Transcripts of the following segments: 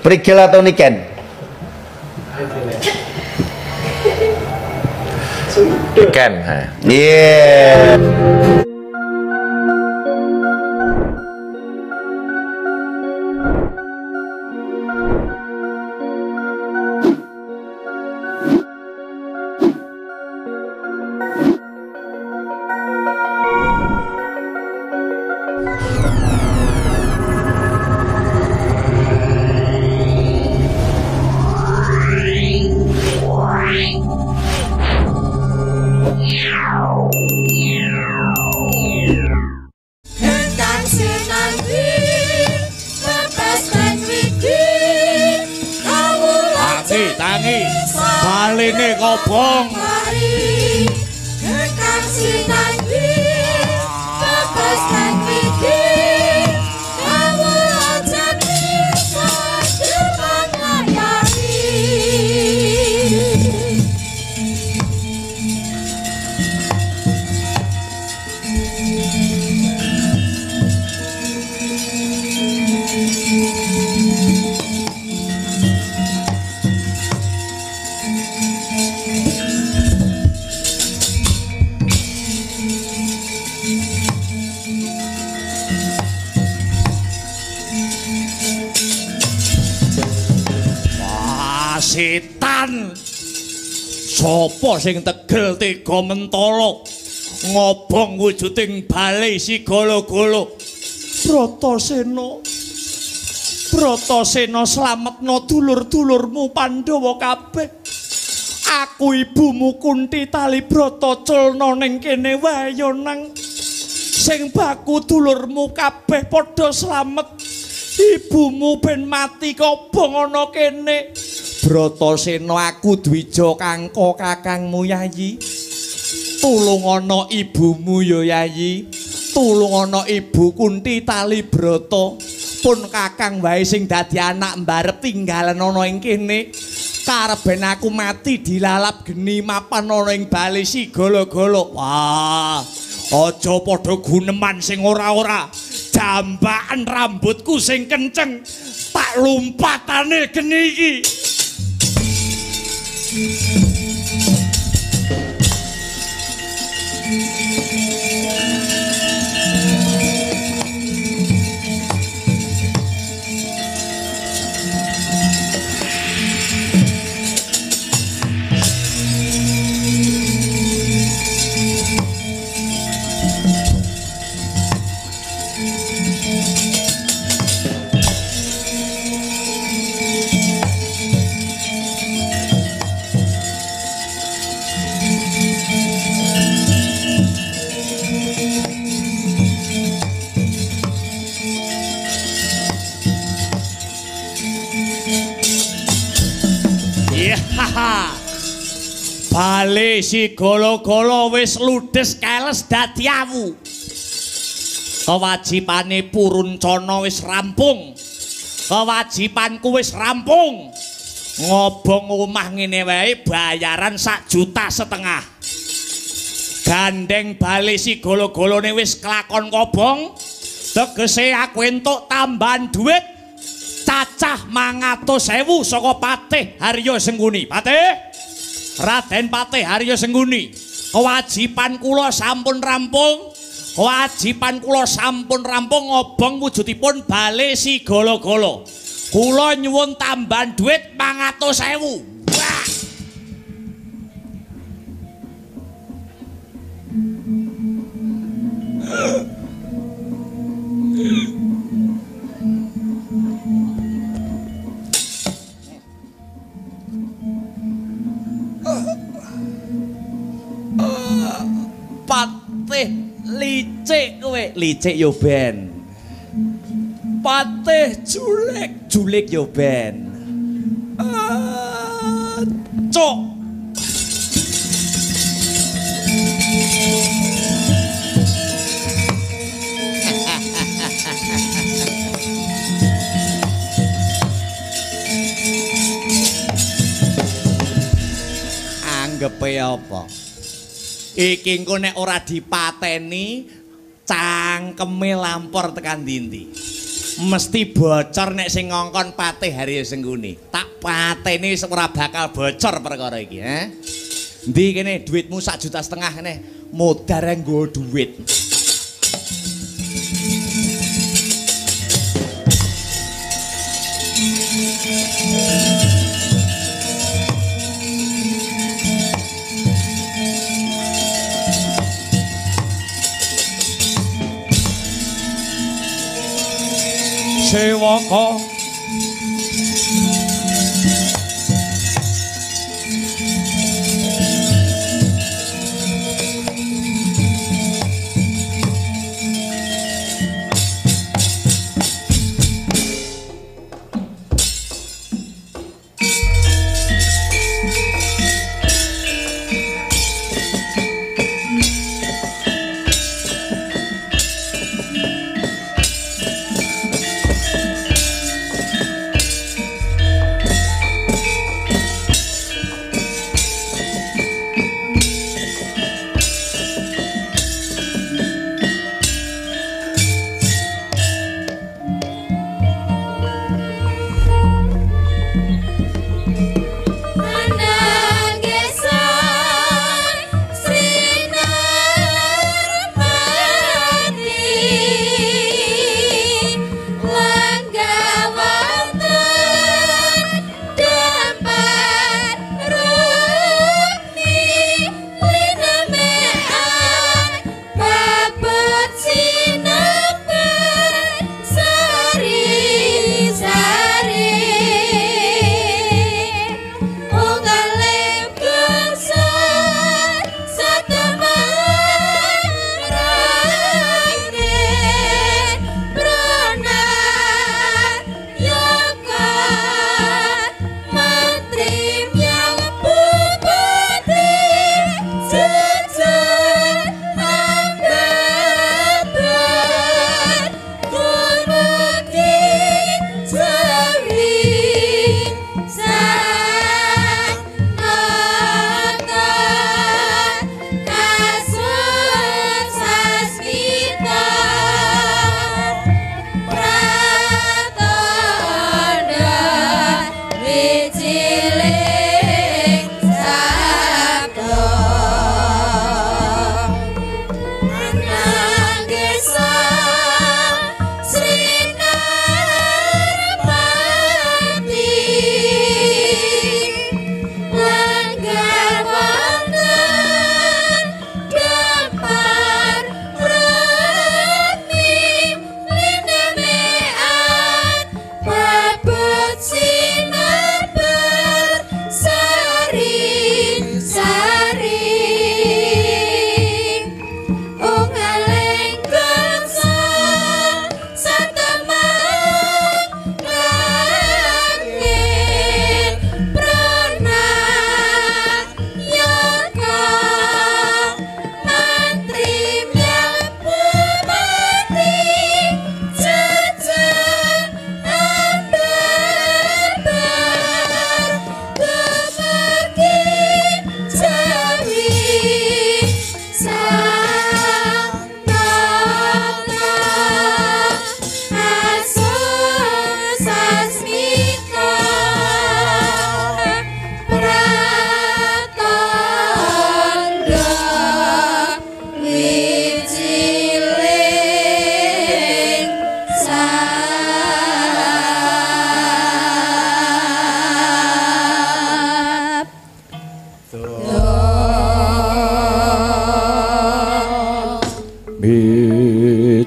Prigel atau Niken? Niken. Iya. Baline kobong setan. Sapa sing tegel tega mentala ngobong wujuding bale Sigala-gala? Bratasena, Bratasena, slametna dulur-dulurmu Pandhawa kabeh. Aku ibumu Kunti tali brata culna ning kene wae ya nang. Sing baku dulurmu kabeh padha slamet. Ibumu ben mati kobong ana kene. Bratasena, aku Dwija Kangka kakangmu Yayi. Tulung ana ibumu ya Yayi. Tulung ana ibu Kunti tali brata. Pun kakang wae sing dadi anak mbarep tinggalan ana ing kene. Karep ben aku mati dilalap geni mapan ana ing bale Sigala-gala. Wah, aja padha guneman sing ora-ora. Jambakan rambutku sing kenceng tak lumpatane geni iki. Bale Sigala-gala wis ludes keles dadi awu. Kewajibane Puruncana wis rampung. Kewajibanku wis rampung. Ngobong omah ngene wae bayaran 1,5 juta. Gandeng bale Sigala-galane wis kelakon kobong. Tegese aku entuk tambahan duit cacah 500.000 saka Patih Haryo Sengkuni. Patih Raden Patih Haryo Sengkuni, kewajiban kula sampun rampung. Kewajiban kula sampun rampung ngobong wujudipun bale Sigala-gala. Kula nyuwun tambahan duit 500.000. Wah. Patih licik kowe, licik yo ben. Patih julik, julik yo ben. Cok. Anggepe apa? Iki engko nek ora dipateni cangkeme lampor tekan ndi-ndi. Mesti bocor nek sing ngongkon Patih Haryo Sengkuni. Tak pateni wis ora bakal bocor perkara iki, he. Endi kene duitmu 1,5 juta kene. Modar nggo duit. Sewaka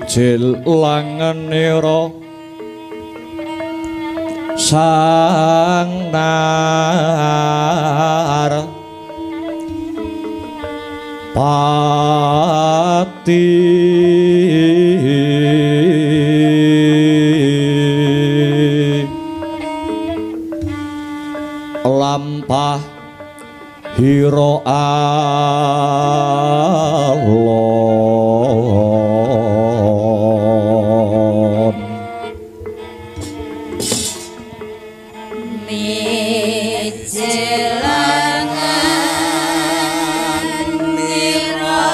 Mijil langenira sang nar pati lampah hira alon. Mijelangan mira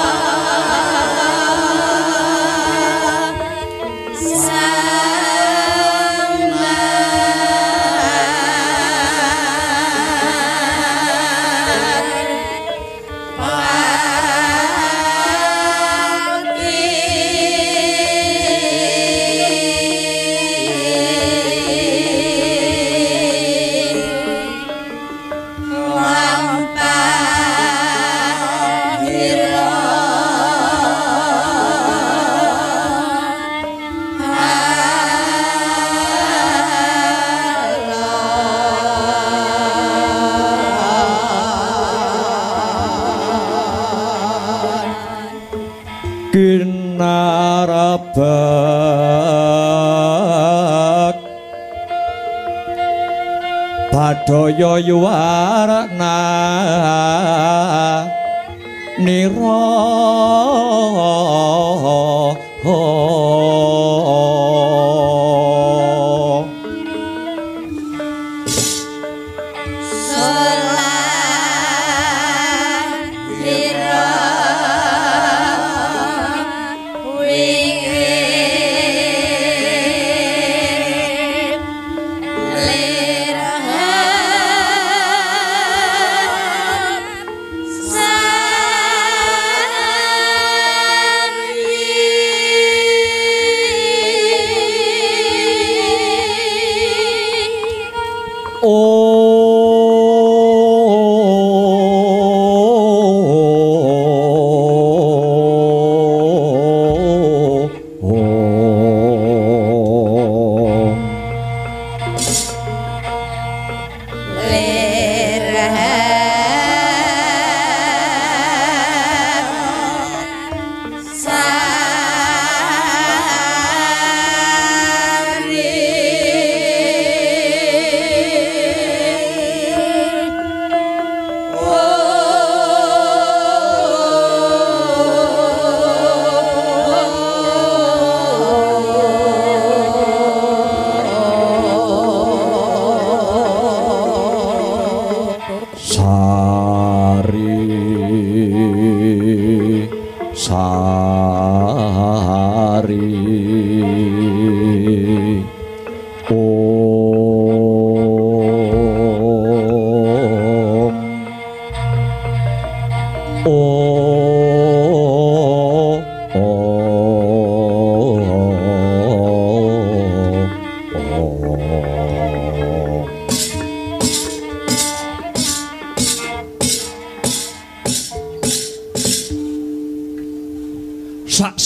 sang Badaya yuwarna nira.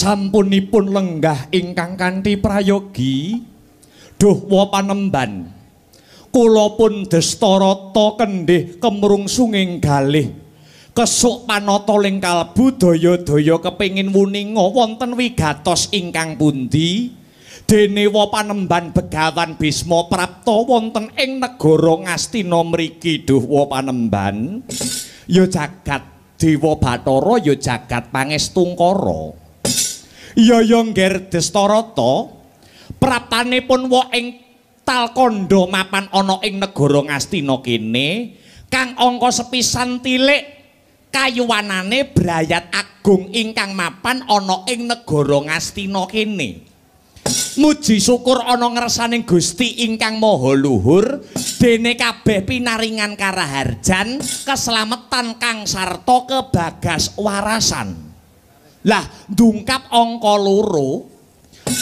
Sampunipun lenggah ingkang kanthi prayogi duhwa panemban kula pun Destarata kendhih kemrungsunging galih kesuk panata ling kalbu daya-daya kepengin wuninga wonten wigatos ingkang pundi dene wa panemban Begawan Bisma prapta wonten ing negara Ngastina mriki duhwa panemban ya jagat Dewa Bathara ya jagat Pangestungkara. Ya ya ngger Destarata praptanipun wa ing Talkandha mapan ana ing negara Ngastina kene kang angka sepisan tilik kayuwanane brayat agung ingkang mapan ana ing negara Ngastina kene. Muji syukur ana ngersaning Gusti ingkang Maha Luhur dene kabeh pinaringan karaharjan keslametan kang sarta kebagas warasan. Lah ndungkap angka loro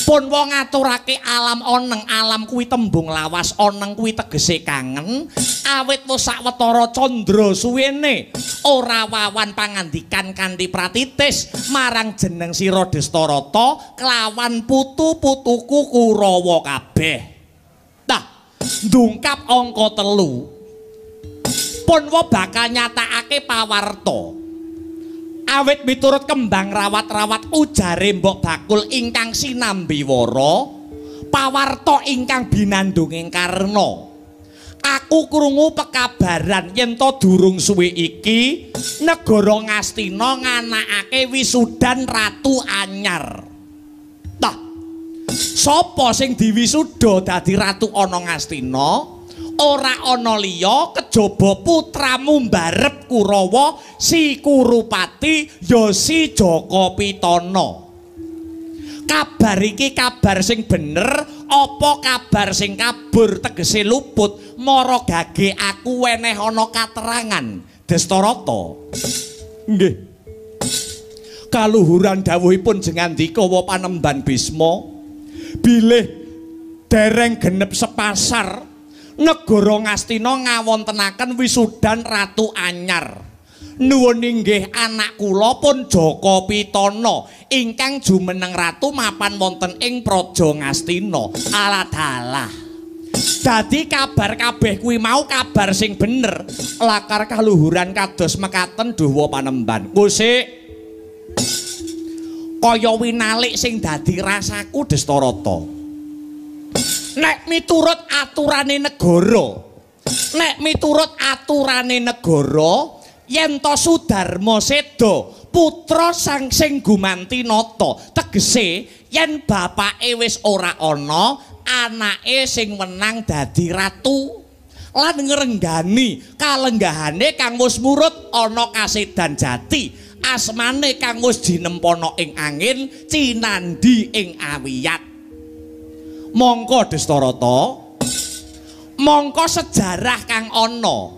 pun wong ngaturake alam oneng, alam kuwi tembung lawas, oneng kuwi tegese kangen awit wis sawetara candra suwene ora wawan pangandikan kanthi pratitis marang jeneng sira Destarata kelawan putu-putuku Kurawa kabeh. Nah ndungkap angka telu pun wa bakal nyatakake pawarta awit miturut kembang rawat-rawat ujare mbok bakul ingkang sinambiwara pawarta ingkang binandunging karna. Aku krungu pekabaran yen to durung suwe iki negara Ngastina nganakake wisudan ratu anyar. Tah sapa sing diwisuda dadi ratu ana Ngastina? Ora ana liya kejaba putramu mbarep Kurawa si Kurupati ya si Jaka Pitana. Kabar iki kabar sing bener apa kabar sing kabur tegese luput mara gage aku weneh ana katerangan Destarata. Nggih. Kaluhuran dawuhipun jengandika wa panemban Bisma bilih dereng genep sepasar negara Ngastina ngawontenaken wisudan ratu anyar. Nuwun inggih anak kula pun Jaka Pitana ingkang jumeneng ratu mapan wonten ing Praja Ngastina. Aladalah. Dadi kabar kabeh kuwi mau kabar sing bener. Lakar kaluhuran kados mekaten duwa panemban. Kusik kaya winalik sing dadi rasaku Destarata. Nek miturut aturane negara, Nek miturut aturane negara, yen to Sudarma seda, putra sang sing gumanti nata. Tegese yen bapake wis ora ana, anake sing wenang dadi ratu. Lan ngrenggani kalenggahane kang wis murut ana kasedan jati, asmane kang wis jinempana ing angin, cinandhi ing awiyat. Mongko Destarata, mongko sejarah kang ana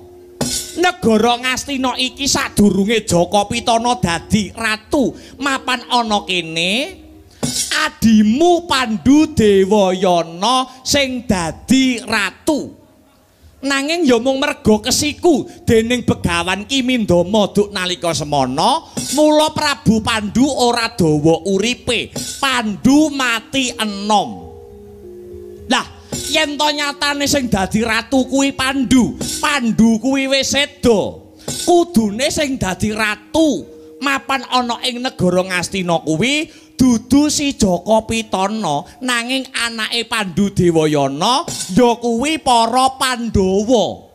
negara Ngastina iki sadurunge Jaka Pitana dadi ratu mapan ana kene, adimu Pandu Dewayana sing dadi ratu. Nanging ya mung merga kesiku dening Begawan Ki Mindama duk nalika semana, mula Prabu Pandu ora dawa uripe. Pandu mati enom. Lah, yen to nyatane sing dadi ratu kuwi Pandu, Pandu kuwi wis seda. Kudune sing dadi ratu mapan ana ing negara Ngastina kuwi dudu si Jaka Pitana, nanging anake Pandu Dewayana ya kuwi para Pandhawa.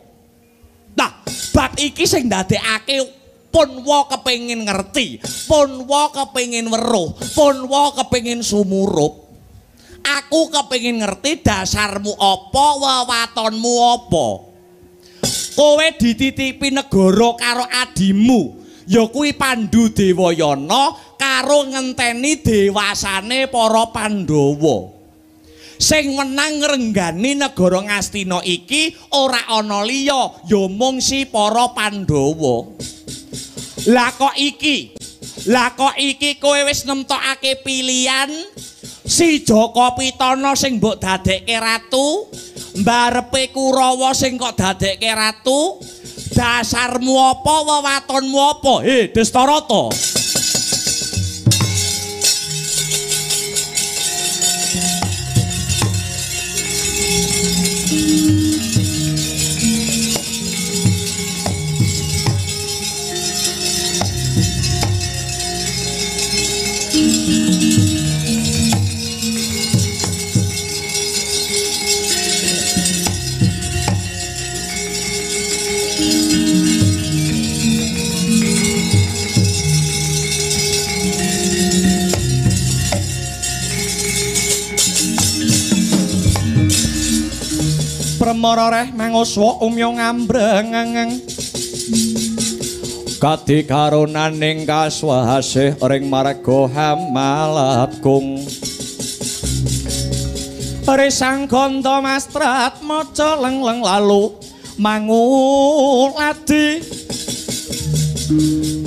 Nah, bab iki sing ndadekake Punwa kepengin ngerti, Punwa kepengin weruh, Punwa kepengin sumurup. Aku kepengin ngerti dasarmu apa, wewatonmu apa. Kowe dititipi negara karo adimu, ya kuwi Pandu Dewayana, karo ngenteni dewasane para Pandhawa. Sing wenang ngrenggani negara Ngastina iki ora ana liya, ya mung si para Pandhawa. Lah kok iki? Lah kok iki kowe wis nemtokake pilihan si Jaka Pitana sing mbok dadekke ratu, mbarepe Kurawa sing kok dadekke ratu? Dasarmu apa, wewatonmu apa? He, Destarata. Premara reh manguswa umya ngambrengeng kadi karunaning kaswasih ring marga hamalatgung risang ganda mastrat maca lengleng lalu manguladi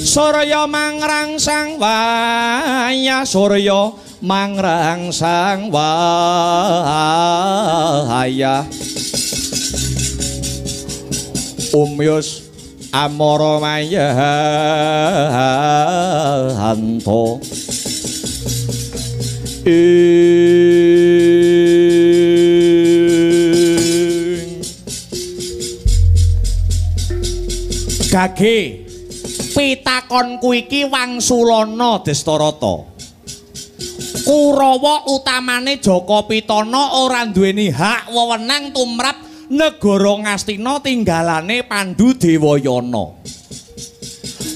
surya mangrangsang wayah surya mangrangsang wayah umyus amara mayanto ing gage pitakonku iki wangsulana Destarata. Kurawa utamane Jaka Pitana ora duweni hak wewenang tumrap negara Ngastina tinggalane Pandu Dewayana.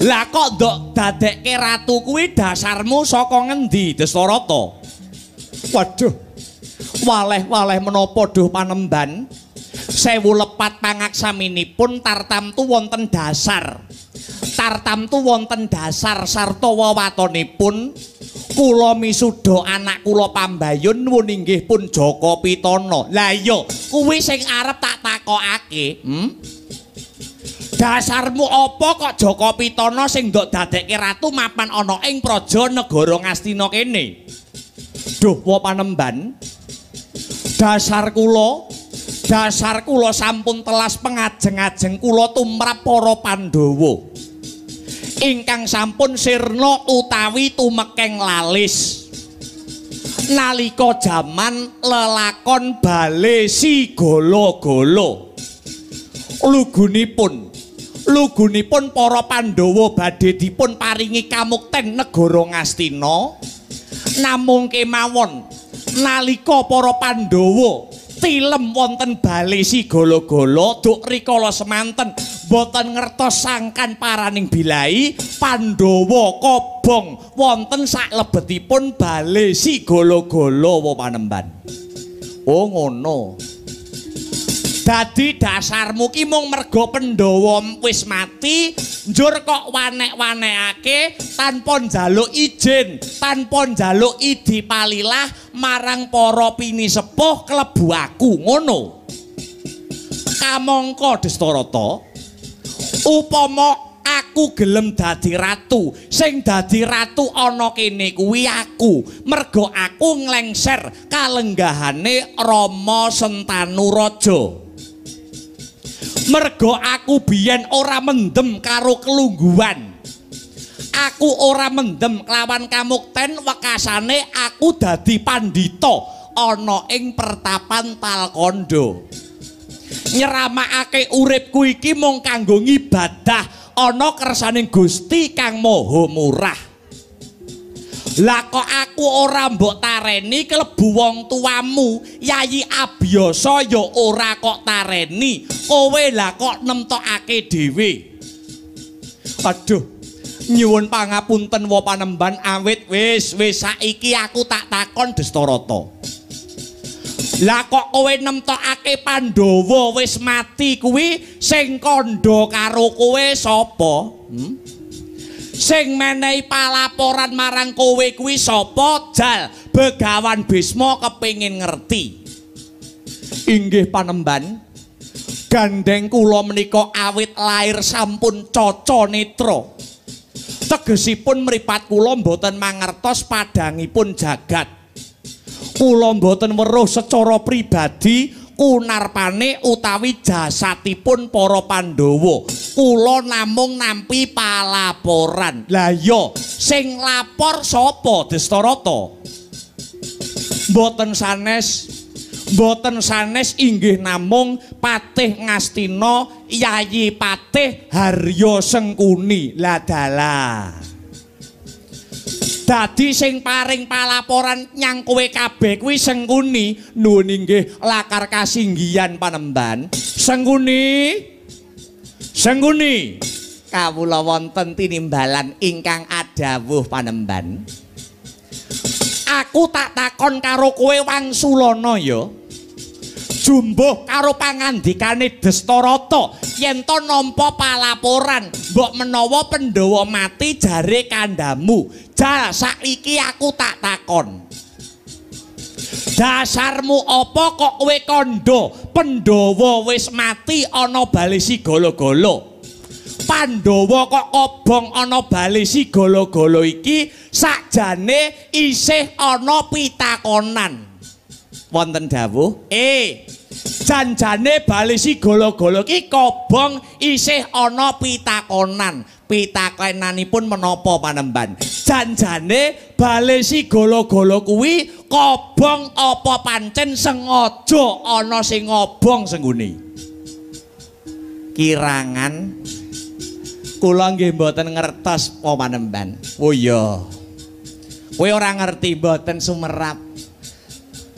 Lah kok ndok dadekke ratu kuwi dasarmu saka ngendi Destarata? Waduh. Waleh-waleh menapa duh panemban? Sewu lepat pangaksaminipun tartamtu wonten dasar. Tartamtu wonten dasar sarta wewatonipun kula misuda anak kula pambayun nuwun inggih pun Jaka Pitana. Lah iya, kuwi sing arep tak takokake. Dasarmu apa kok Jaka Pitana sing ndok dadekke ratu mapan ana ing praja negara Ngastina kene? Duh wa panemban, dasar kula sampun telas pengajeng-ajeng kula tumrap para Pandhawa ingkang sampun sirna utawi tumekeng lalis nalika jaman lelakon bale si gala-gala. Lugunipun para Pandhawa badhe dipun paringi kamukten negara Ngastina, namung kemawon nalika para Pandhawa Tilem wonten bale Sigala-gala duk rikala semanten boten ngertos sangkan paraning bilai Pandhawa kobong wonten saklebetipun bale Sigala-gala wa panemban. Oh ngono. Dadi dasarmu ki mung merga Pandhawa wis mati njur kok wanek-wanekake tanpa njaluk izin, tanpa njaluk idi palilah marang para pinisepuh klebu aku ngono. Kamangka Destarata, upama aku gelem dadi ratu, sing dadi ratu ana kene kuwi aku, merga aku nglengser kalenggahane Rama Sentanu Raja. Merga aku biyen ora mendem karo kelungguhan. Aku ora mendem kelawan kamukten wekasane aku dadi pandhita ana ing pertapan Talkandha. Nyeramakake uripku iki mung kanggo ngibadah ana kersaning Gusti Kang Maha Murah. Lah kok aku ora mbok tareni klebu wong tuamu, Yayi Abiyasa ya ora kok tareni. Kowe lah kok nemtokake dhewe. Aduh, nyuwun pangapunten wa panemban awit wis wis saiki aku tak takon Destarata. Lah kok kowe nemtokake Pandhawa wis mati kuwi sing kandha karo kowe sapa? Sing menehi palaporan marang kowe kuwi sapa? Jal Begawan Bisma kepengin ngerti. Inggih panemban, gandeng kula menika awit lair sampun caca netra. Tegesipun mripat kula mboten mangertos padhangipun jagat. Kula mboten weruh secara pribadi kunarpane utawi jasatipun para Pandhawa. Kula namung nampi palaporan. Lah iya, sing lapor sapa Destarata? Mboten sanes, mboten sanes inggih namung Patih Ngastina Yayi Patih Harya Sengkuni. Lah dalah. Dadi sing paring palaporan nyang kowe kabeh kuwi Sengkuni. Nuwun inggih lakar kasinggihan panemban. Sengkuni. Sengkuni. Kawula wonten tinimbalan ingkang adhawuh panemban. Aku tak takon karo kowe Wangsulana ya. Jumbuh karo pangandikane Destarata yen to nampa palaporan mbok menawa Pandhawa mati jare kandhamu. Jal saiki aku tak takon. Dasarmu apa kok kowe kandha Pandhawa wis mati ana bale Sigala-gala? Pandhawa kok kobong ana bale Sigala-gala iki sakjane isih ana pitakonan. Wonten dawuh, janjane bale Sigala-gala iki kobong isih ana pitakonan. Pitakonanipun menapa panemban? Janjane bale Sigala-gala kuwi kobong apa pancen sengaja ana sing ngobong Sengkuni? Kirangan kula nggih mboten ngertos apa panemban. Oh iya. Kowe ora ngerti mboten sumerap.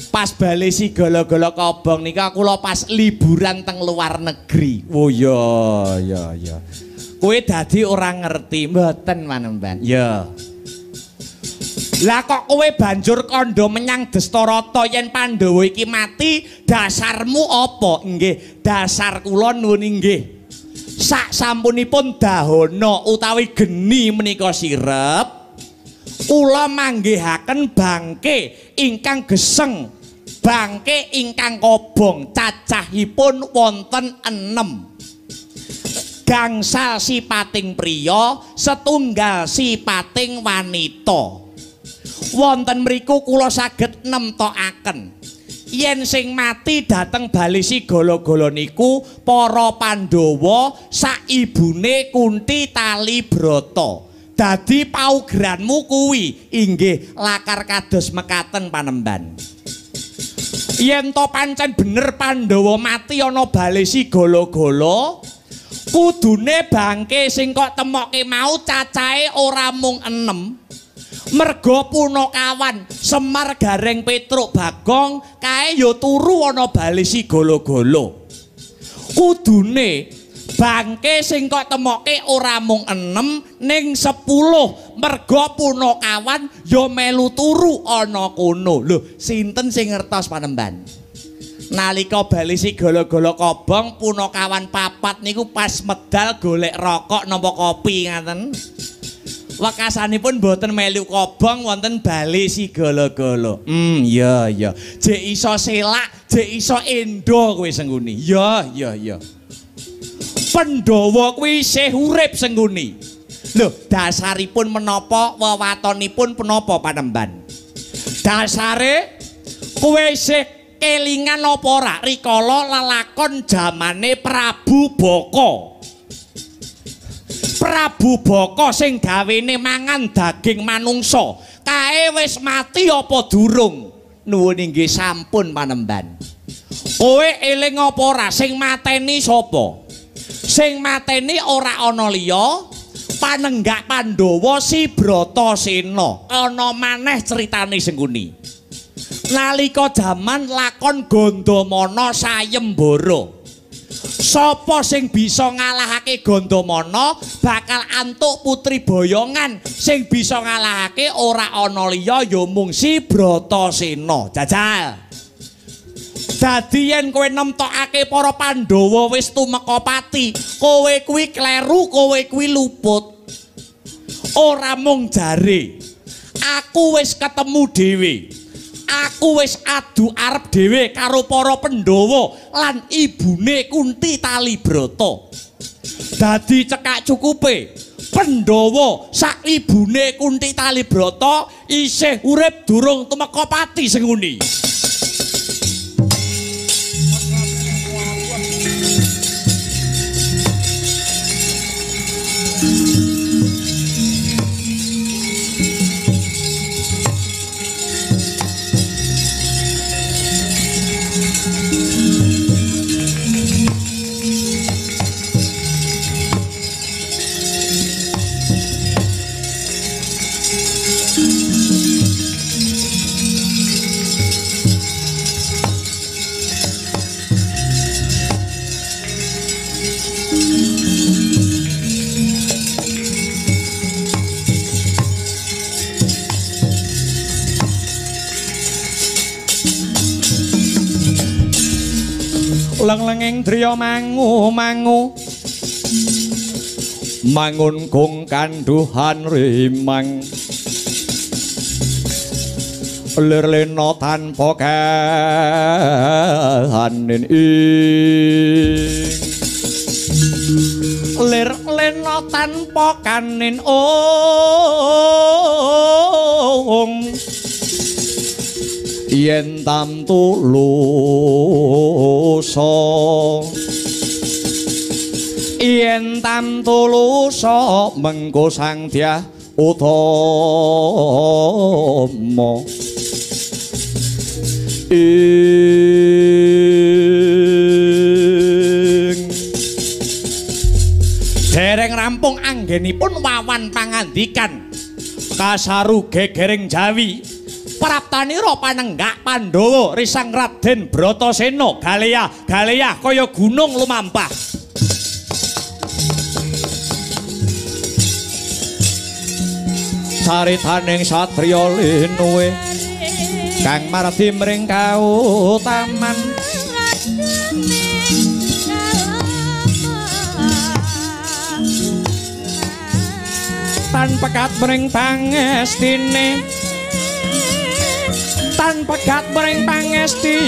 Pas bale Sigala-gala kobong nika kula pas liburan teng luar negeri. Oh iya, iya, iya. Kowe dadi ora ngerti mboten panemban. Ya. Lah kok kowe banjur kandha menyang Destarata yen Pandhawa iki mati, dasarmu apa? Nggih, dasar kula nuwun inggih. Sak sampunipun dahana utawi geni menika sirep, kula manggihaken bangke ingkang geseng, bangke ingkang kobong, cacahipun wonten 6. Gangsal sipating priya, setunggal sipating wanita. Wonten mriku kula saged nemtokaken yen sing mati dhateng bale Sigala-gala niku para Pandhawa saibune Kunti Talibrata. Dadi paugeranmu kuwi inggih lakar kados mekaten panemban. Yen to pancen bener Pandhawa mati ana bale Sigala-gala, kudune bangke sing kok temokke mau cacahe ora mung 6. Merga punakawan Semar Gareng Petruk Bagong kae ya turu ana bali Sigala-gala. Kudune bangke sing kok temoke ora mung 6 ning 10 merga punakawan ya melu turu ana kono. Lho, sinten sing ngertos panemban? Nalika bali Sigala-gala kobong punakawan papat niku pas medal golek rokok napa kopi ngaten. Wekasanipun mboten melu kobong wonten bali Sigala-gala. Ya ya. Jek iso selak, jek iso endo kowe Sengkuni. Ya ya ya. Pandhawa kuwi isih urip Sengkuni. Lho, dasaripun menapa wewatonipun penapa panemban? Dasare kowe isih kelingan apa ora rikala lelakon jamane Prabu Baka. Prabu Baka sing gawene mangan daging manungsa, kae wis mati apa durung? Nuwun inggih sampun panemban. Kowe eling apa ora sing mateni sapa? Sing mateni ora ana liya panenggak Pandhawa si Bratasena. Ana maneh critane Sengkuni. Nalika jaman lakon Gandamana sayembara, sapa sing bisa ngalahake Gandamana bakal antuk putri boyongan. Sing bisa ngalahake ora ana liya ya mung si Bratasena. Jajal. Dadi yen kowe nemtokake para Pandhawa wis tumeka pati, kowe kuwi kleru, kowe kuwi luput. Ora mung jare, aku wis ketemu dhewe. Aku wis adu arep dhewe karo para Pandhawa lan ibune Kunti Talibrata. Dadi cekak cukupe Pandhawa sak ibune Kunti Talibrata isih urip durung tumeka pati Sengkuni. Leng-lenging driya mangu-mangu mangun kung kanduhan rimang lir lena tanpa kahanin ing lir lena tanpa kanin ong yen tamtu lusa yen tamtu lusa mengko Sang Dyah Utama ing dereng rampung anggenipun wawan pangandikan kasaru gegering Jawi. Praptanira panenggak Pandhawa risang Raden Bratasena galeyah galeyah kaya gunung lumampah. Caritaning satriya linuwe kang mardi mring kautaman tan pekat mring pangestine tan pegat mring pangestine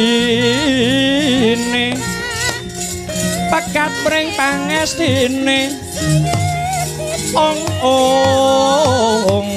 pegat mring pangestine ong ong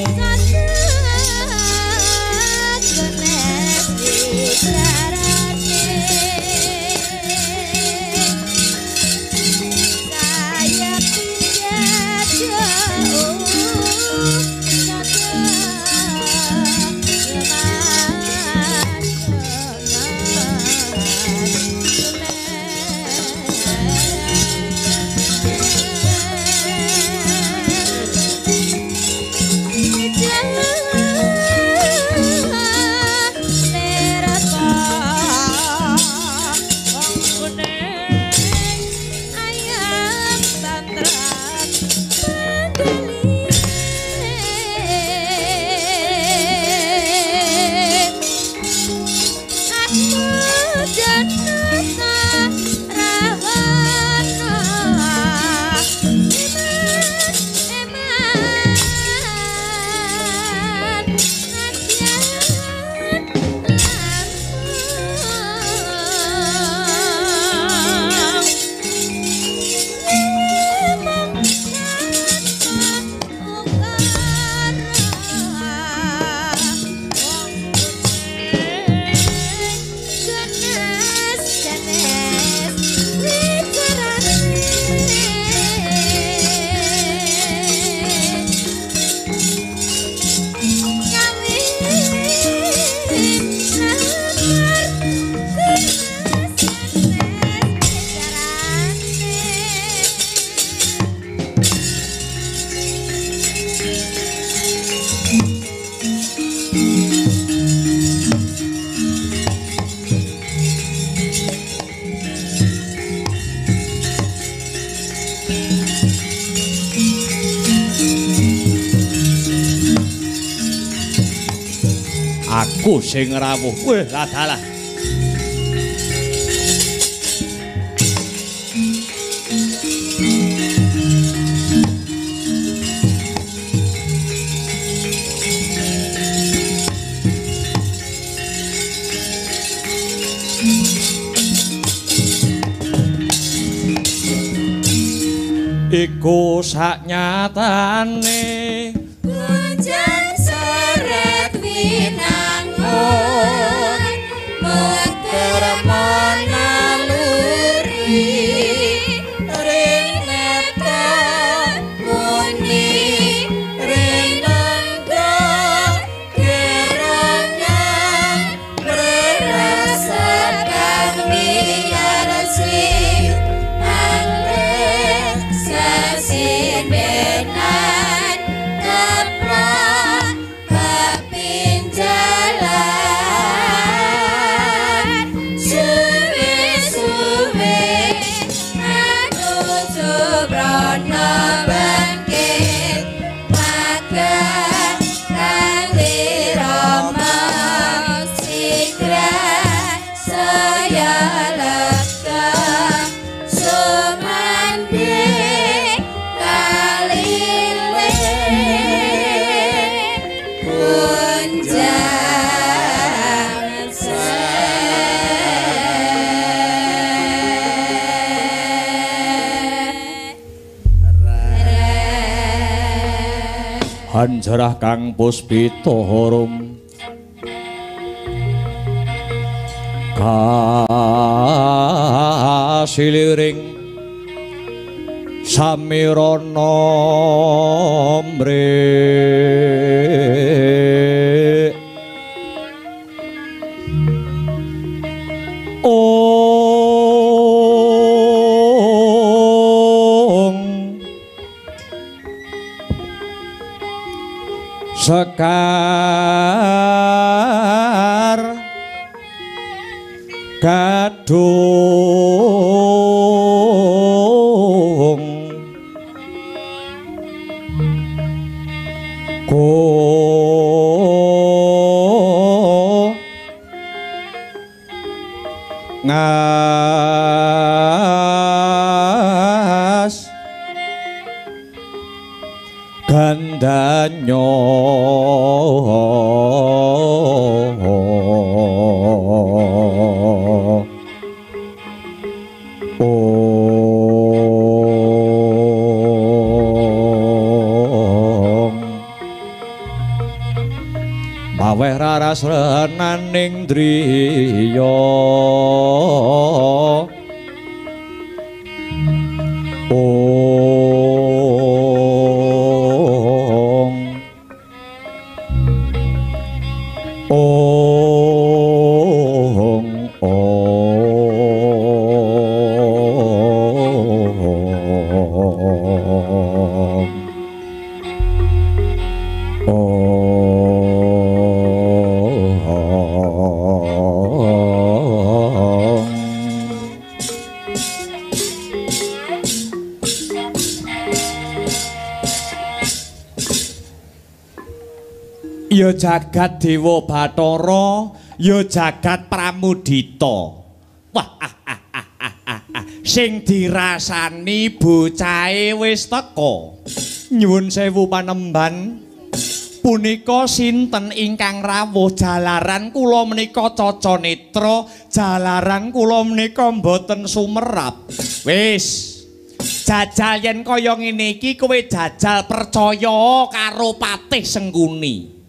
Aku sing rawuh. Weh, lah dalah. Iku saknyatane hujan seret winangun meter manaluri rineta muni rinenggo gerangan merasa kami yarsi sesindenan keplak kepinjalan suwe-suwe aku subrono bangkit maka kali roma sigra saya lega sumanding Hanjarah kang puspita harum kasiliring samirana mrik ong sekar gadung ko ngas gandanyo ong maweh raras renaning driya ong ong ong ong. Ya jagat Dewa Bathara, ya jagat Pramudita. Wah, sing dirasani bocahe wis teka. Nyuwun sewu panemban, punika sinten ingkang rawuh? Jalaran kula menika caca netra, jalaran kula menika mboten sumerap. Wis, jajal yen kaya ngene iki kowe jajal percaya karo Patih Sengkuni.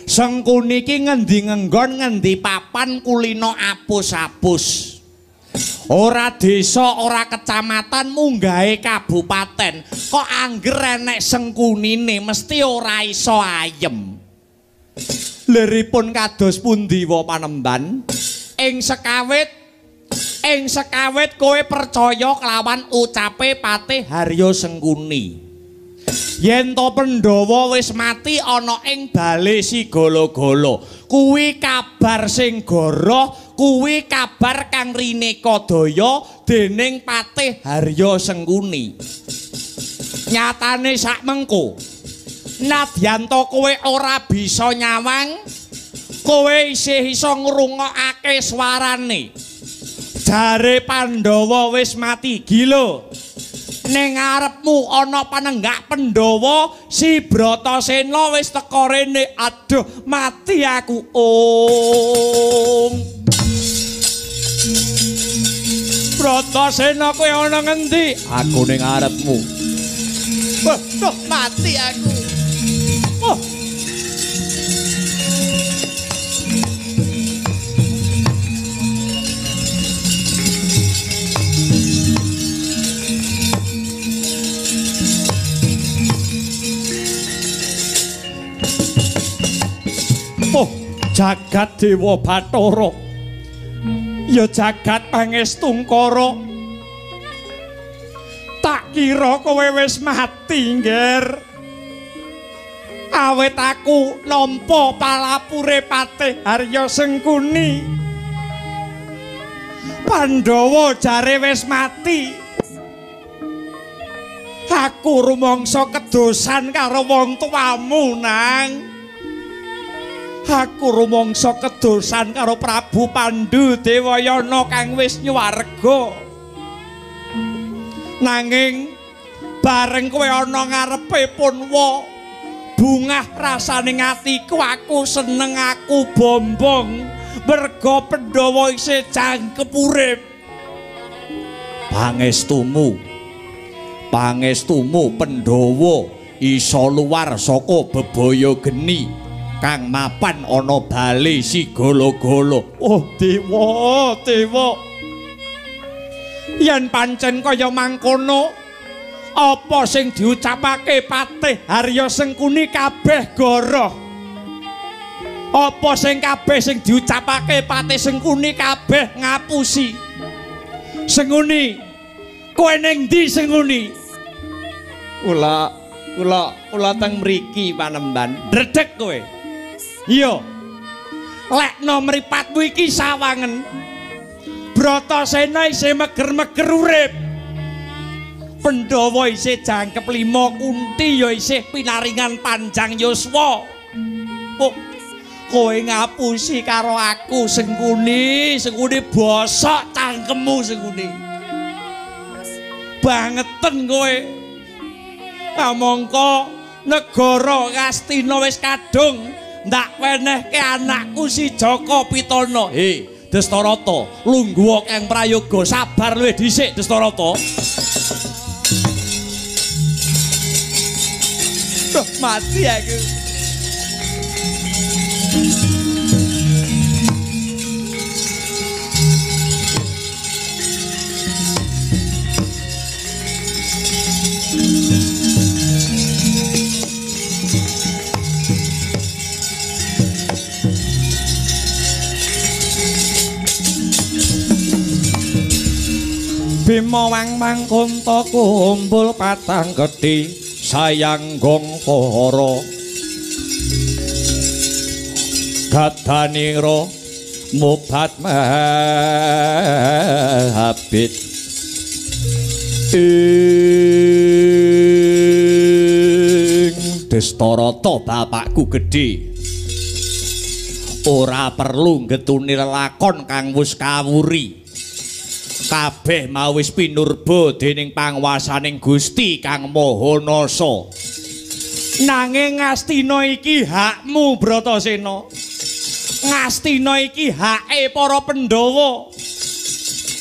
Sengkuni iki ngendi ngenggon ngendi papan kulino apus-apus. Ora desa, ora kecamatan, munggahe kabupaten. Kok angger enek sengkunine mesti ora iso ayem. Liripun kados pundi wa panemban? Ing sekawit kowe percaya kelawan ucape Patih Haryo Sengkuni. Yen to Pandhawa wis mati ana ing bale Sigala-gala, kuwi kabar sing goroh, Kuwi kabar kang rineka daya dening Patih Harya Sengkuni. Nyatane sak mengko nadyan to kowe ora bisa nyawang, kowe isih iso ngrungokake swarane. Jare Pandhawa wis mati gila. Ning ngarepmu ana panenggak Pandhawa, si Bratasena wis teka rene. Aduh, mati aku. Om. Bratasena kowe ana ngendi? Aku ning ngarepmu. Waduh, mati aku. Oh. Oh, jagat Dewa Bathara. Ya jagat Pangestungkara. Tak kira kowe wis mati, Ngger. Awit aku nampa palapure Patih Harya Sengkuni. Pandhawa jare wis mati. Aku rumangsa kedosan karo wong tuamu, Nang. Aku rumangsa kedosan karo Prabu Pandu Dewayana kang wis nyuwarga. Nanging bareng kowe ana ngarepe Punwa, bungah rasane atiku, aku seneng, aku bombong merga Pandhawa isih jangkep urip. Pangestumu, pangestumu Pandhawa iso luar saka bebaya geni kang mapan ana bali Sigala-gala. Oh dewa, dewa. Yen pancen kaya mangkono, apa sing diucapake Patih Harya Sengkuni kabeh goroh. Apa sing kabeh sing diucapake Patih Sengkuni kabeh ngapusi. Sengkuni, kowe ning ndi Sengkuni? Kula teng mriki panemban. Dredeg kowe. Iya. Lekno mripatmu iki sawangen. Bratasena isih meger-meger urip. Pandhawa isih jangkep 5, Kunti ya isih pinaringan panjang yuswa. Oh, kowe ngapusi karo aku Sengkuni, Sengkuni bosok cangkemmu Sengkuni. Bangeten kowe. Kamangka negara Ngastina wis kadung ndak wenehke anakku si Jaka Pitana. He, Destarata, lungguh kang prayoga, sabar luwih dhisik Destarata. Duh, mati aku. Bima wang mangkunta kumpul patang gedhi sayang gong koro gadanira mubat mahabit ing Destarata bapakku gedhe ora perlu ngetuni lelakon kang wis kawuri. Kabeh mau wis pinurba dening panguwasaning Gusti Kang Maha Nasa. Nanging Ngastina iki hakmu Bratasena. Ngastina iki hake para Pandhawa.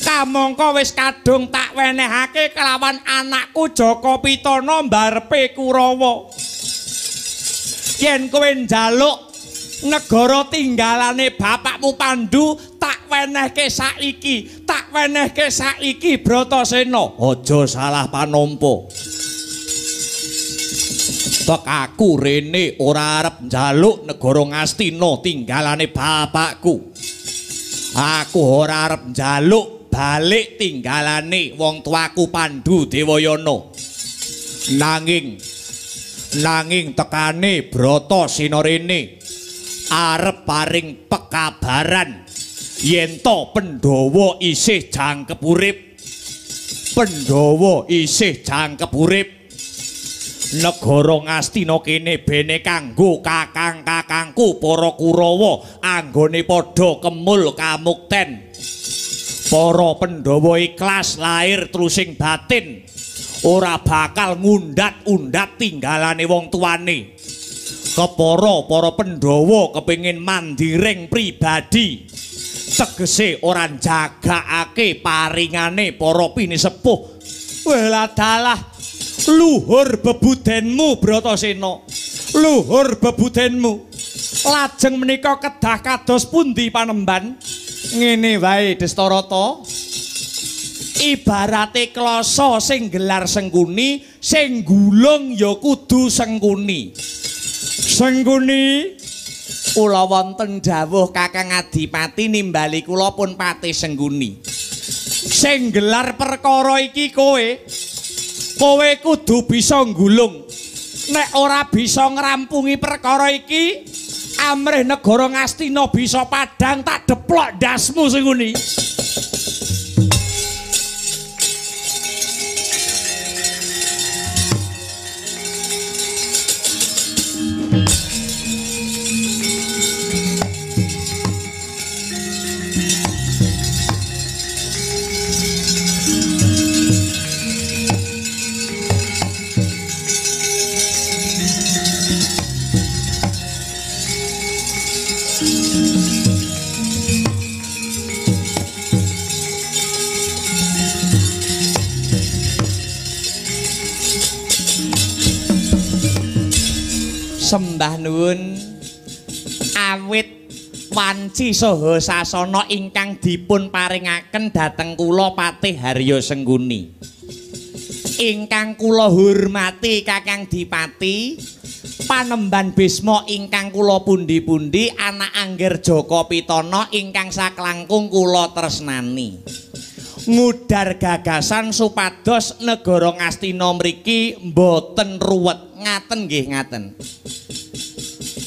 Kamangka wis kadung tak wenehake kelawan anakku Jaka Pitana mbarepe Kurawa. Yen kowe njaluk negara tinggalane bapakmu Pandu, tak wenehke saiki, tak wenehke saiki Bratasena. Aja salah panampa. Tek aku rene ora arep njaluk negara Ngastina tinggalane bapakku. Aku ora arep njaluk balik tinggalane wong tuaku Pandu Dewayana. Nanging tekane Bratasena rene arep paring pekabaran Yen to Pandhawa isih jangkep urip, Pandhawa isih jangkep urip, negara Ngastina kene bene kanggo kakang-kakangku para Kurawa anggone padha kemul kamukten. Para Pandhawa ikhlas lahir trusing batin, ora bakal ngundat-undat tinggalane wong tuane. Kepara para Pandhawa kepengin mandiring pribadi, tegese ora njagakake paringane para pinisepuh. Welah dalah, luhur bebudenmu Bratasena, luhur bebudenmu. Lajeng menika kedah kados pundi panemban? Ngene wae Destarata, ibarate klasa sing gelar Sengkuni, sing gulung ya kudu Sengkuni. Sengkuni, kula wonten dawuh Kakang Adipati nimbali kula pun Patih Sengkuni. Sing gelar perkara iki kowe, kowe kudu bisa nggulung. Nek ora bisa ngrampungi perkara iki, amrih negara Ngastina bisa padhang tak deplok ndasmu Sengkuni. Sembah nuwun awit wanci saha sasana ingkang dipun paringaken dhateng kula Patih Harya Sengkuni. Ingkang kula hormati Kakang Dipati, Panemban Bisma ingkang kula pundi-pundi, anak angger Jaka Pitana ingkang saklangkung kula tresnani. Ngudar gagasan supados negara Ngastina mriki mboten ruwet. Ngaten nggih, ngaten.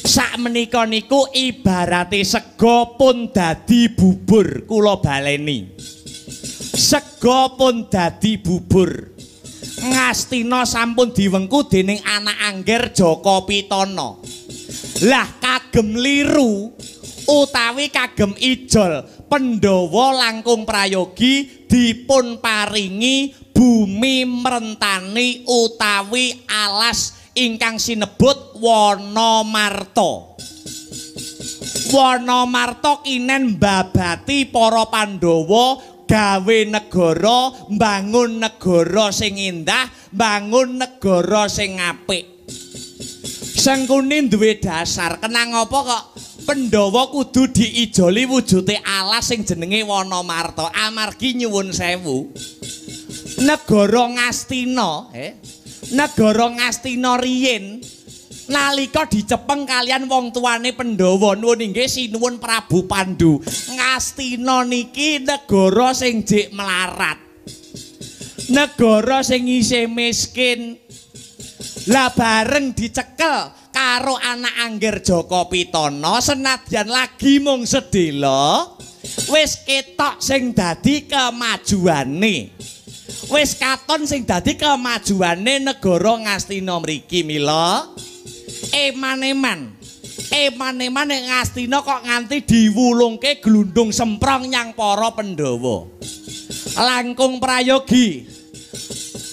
Sakmenika niku ibarate sega pun dadi bubur, kula baleni. Sega pun dadi bubur. Ngastina sampun diwengku dening anak angger Jaka Pitana. Lah kagem liru utawi kagem ijol Pandhawa langkung prayogi dipun paringi bumi mrentani utawi alas ingkang sinebut Wanamarta. Wanamarta kinen mbabati para Pandhawa gawe negara, mbangun negara sing indah, mbangun negara sing apik. Sengkuni duwe dasar, kenang apa kok Pandhawa kudu diijoli wujude alas sing jenenge Wanamarta? Amargi nyuwun sewu, negara Ngastina, negara Ngastina riyin nalika dicepeng kalian wong tuane Pandhawa, nuwun inggih sinuwun Prabu Pandu. Ngastina niki negara sing jek melarat, negara sing isih miskin. Lah bareng dicekel karo anak angger Jaka Pitana, senadyan lagi mung sedhela, wis ketok sing dadi kemajuane. Wis katon sing dadi kemajuane negara Ngastina mriki. Mila eman-eman, eman-eman nek Ngastina kok nganti diwulungke glundung semprong nyang para Pandhawa. Langkung prayogi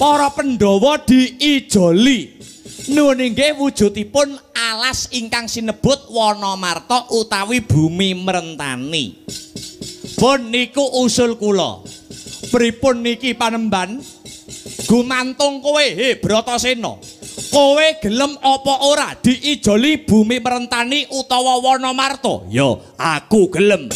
para Pandhawa diijoli. Nuwun inggih wujudipun alas ingkang sinebut Wanamarta utawi bumi mrentani. Pun niku usul kula. Pripun niki panemban? Gumantung kowe, he Bratasena. Kowe gelem apa ora diijoli bumi mrentani utawa Wanamarta? Ya, aku gelem.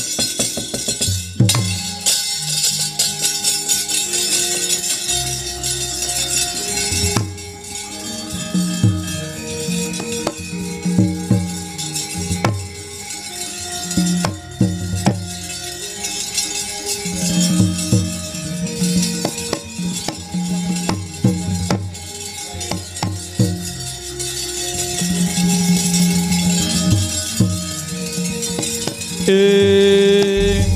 Ing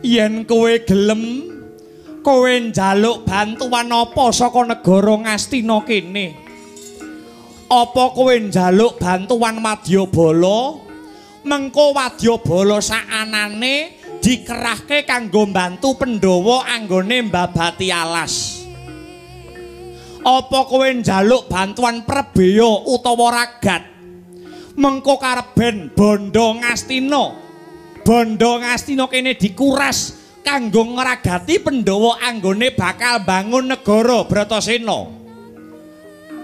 Yen kowe gelem, kowe njaluk bantuan apa saka negara Ngastina kene? Apa kowe njaluk bantuan Wadyabala? Mengko Wadyabala saanane dikerahke kanggo mbantu Pandhawa anggone mbabati alas. Apa kowe njaluk bantuan Prebeya utawa Ragat? Mengko kareben bondo Ngastina. Bondo Ngastina kene dikuras kanggo ngragati Pandhawa anggone bakal bangun negara Bratasena.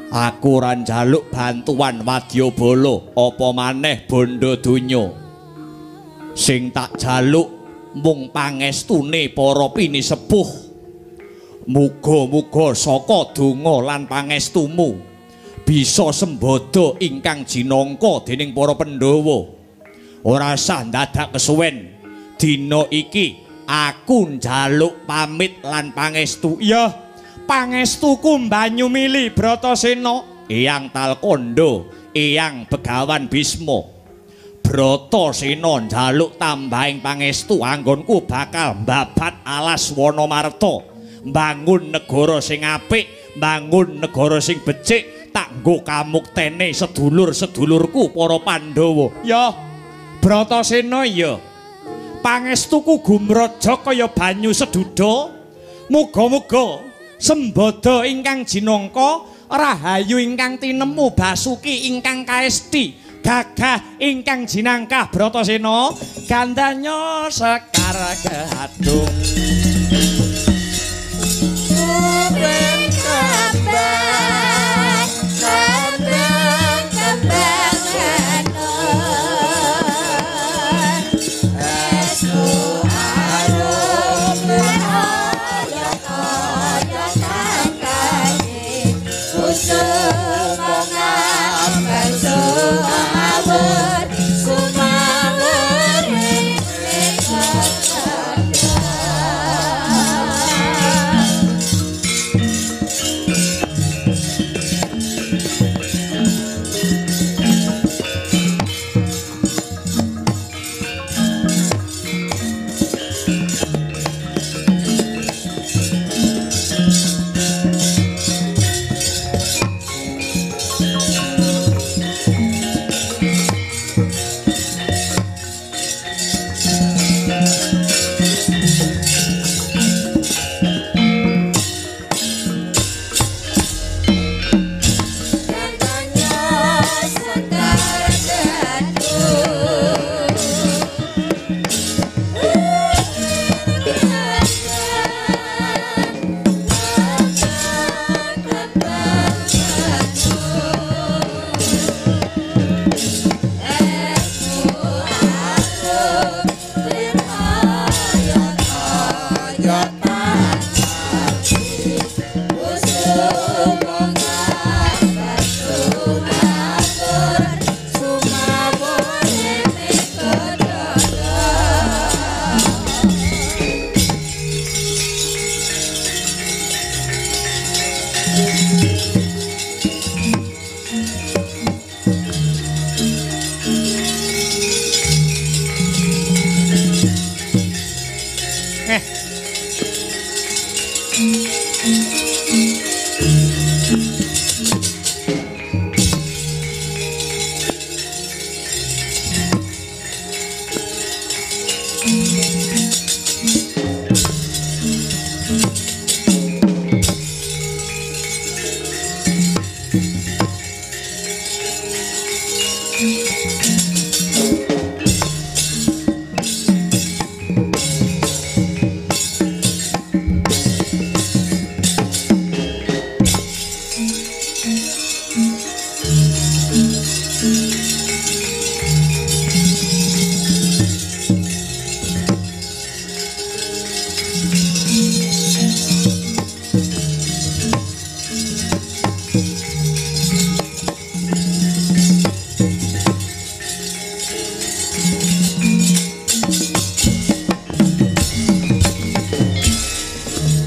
Aku ora njaluk bantuan Wadyabala apa maneh bondo donya. Sing tak jaluk mung pangestune para pinisepuh. Muga-muga saka donga lan pangestumu bisa sembada ingkang jinangka dening para Pandhawa. Ora sah ndadak kesuwen. Dina iki aku njaluk pamit lan pangestu. Ya, pangestuku Banyumili Bratasena, Eyang Talkandha, Eyang Begawan Bisma. Bratasena njaluk tambahing pangestu anggonku bakal mbabat alas Wanamarta, mbangun negara sing apik, mbangun negara sing becik, tak nggo kamuktene sedulur-sedulurku para Pandhawa. Ya, Bratasena ya. Pangestuku gumraja kaya banyu seduda. Muga-muga sembada ingkang jinangka, rahayu ingkang tinemu, basuki ingkang kaesti, gagah ingkang jinangkah Bratasena, gandanya sekar gadung.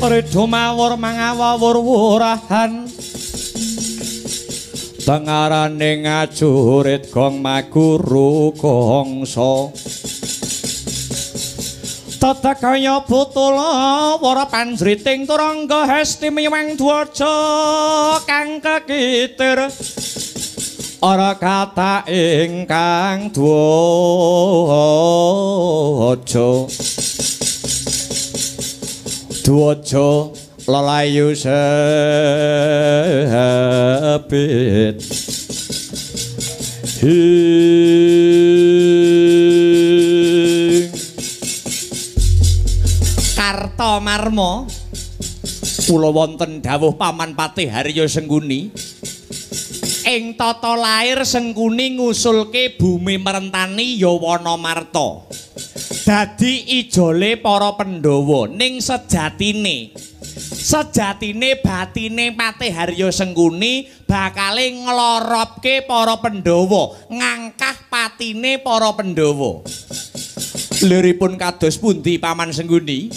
Redo mawur mangawur wurahan tengarane ngajurit gong maguru gongso Tata kaya butula wara panjriting turangga hesti miwang dwaja kang kekitir ora kata ingkang dwaja dwaja lelayu sepit. Kartomarma kula wonten dawuh Paman Patih Harya Sengkuni. Ing tata lair Sengkuni ngusulke bumi merentani Yawana Marta. Dadi ijole para Pandhawa ning sejatine batine Patih Harya Sengkuni bakale ngloropke para Pandhawa, ngangkah patine para Pandhawa. Liripun kados pundi Paman Sengkuni?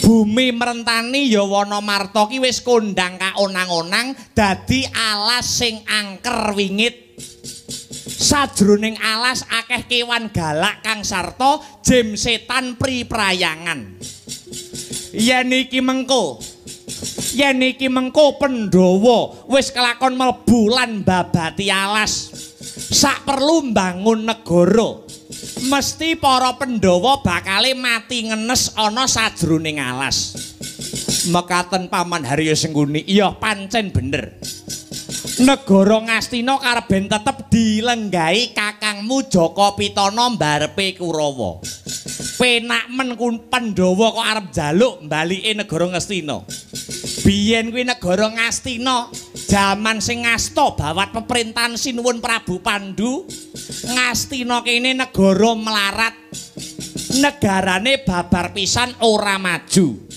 Bumi merentani Yawana Marta ki wis kondhang kaonang-onang dadi alas sing angker wingit. Sajroning alas akeh kewan galak kang sarta jim setan priprayangan. Yen iki mengko Pandhawa wis kelakon mlebu lan mbabati alas, sak perlu mbangun negara, mesti para Pandhawa bakale mati ngenes ana sajroning alas. Mekaten Paman Harya Sengkuni, iya pancen bener. Negara Ngastina kareben tetep dilenggahi kakangmu Jaka Pitana mbarepe Kurawa. Penak men Pandhawa kok arep njaluk mbalike negara Ngastina. Biyen kuwi negara Ngastina jaman sing ngasta bawat peperintahan Sinuwun Prabu Pandu. Ngastina kene negara melarat, negarane babar pisan ora maju.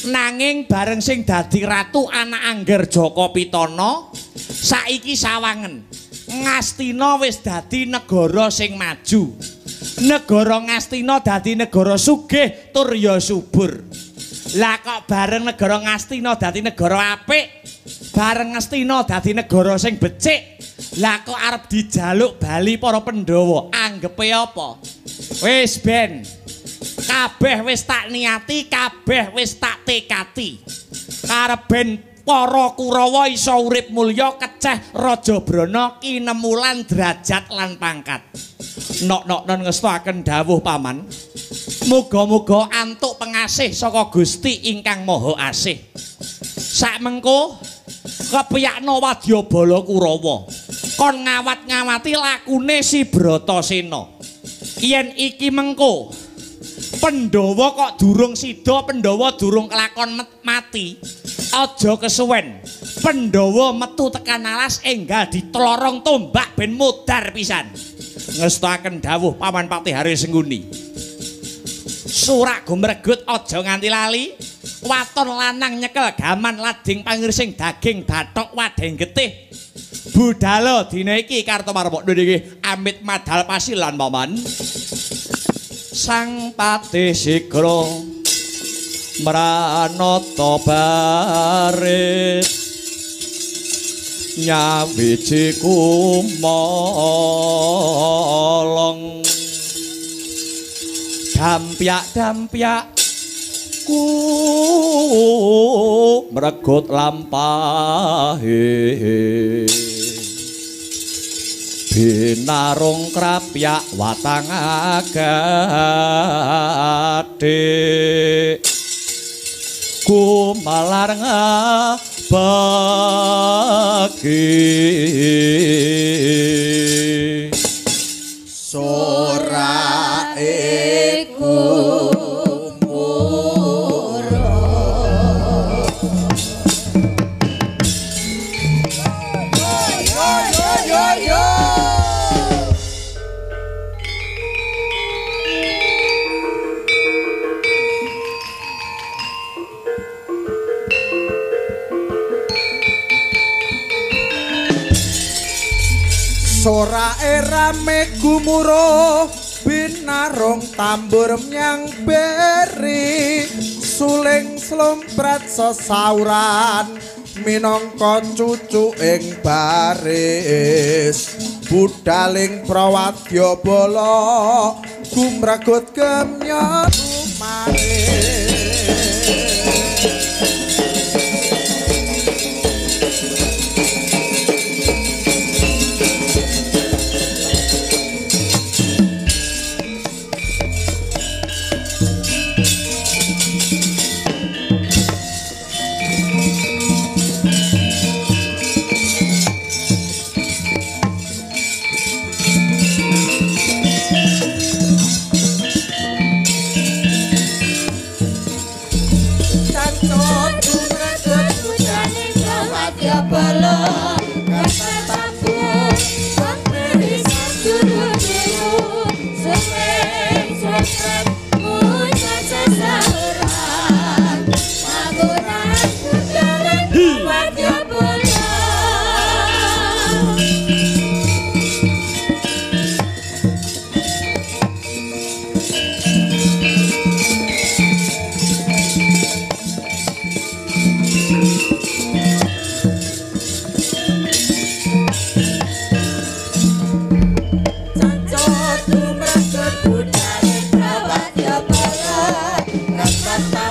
Nanging bareng sing dadi ratu anak angger Jaka Pitana saiki sawangen. Ngastina wis dadi negara sing maju. Negara Ngastina dadi negara sugih tur ya subur. Lah kok bareng negara Ngastina dadi negara apik, bareng Ngastina dadi negara sing becik, lah kok arep dijaluk bali para Pandhawa, anggepe apa? Wis ben, kabeh wis tak niati, kabeh wis tak tekati. Karep ben para Kurawa iso urip mulya keceh Raja Brana kinemulan derajat lan pangkat. Nok-noknon ngestakaken dawuh Paman. Muga-muga antuk pengasih saka Gusti ingkang Maha Asih. Sakmengko kepiyakna wadyabala Kurawa kon ngawat-ngawati lakune si Bratasena. Yen iki mengko Pandhawa kok durung sida, Pandhawa durung kelakon mati, aja kesuwen. Pandhawa metu tekan alas enggal ditlorong tombak ben modar pisan. Ngestakaken dawuh Paman Patih Harya Sengkuni. Surak gumregut aja nganti lali. Waton lanang nyekel gaman lading pangirsing daging bathok wadeng getih. Budala dina iki Kartomarma niki amit madal pasilan Paman. Sang Patih Sigra mranata baris nyawiji kumolong dampyak-dampyak ku mregut lampahe binarung krapyak watang agade gumelar ngabagi. Sora iku Sorae rame gumuruh binarung tambur menyang beri suling slumpret sesauran minangka cucu ing baris budaling prawadya bala Gumragut gemyot umare. Budaya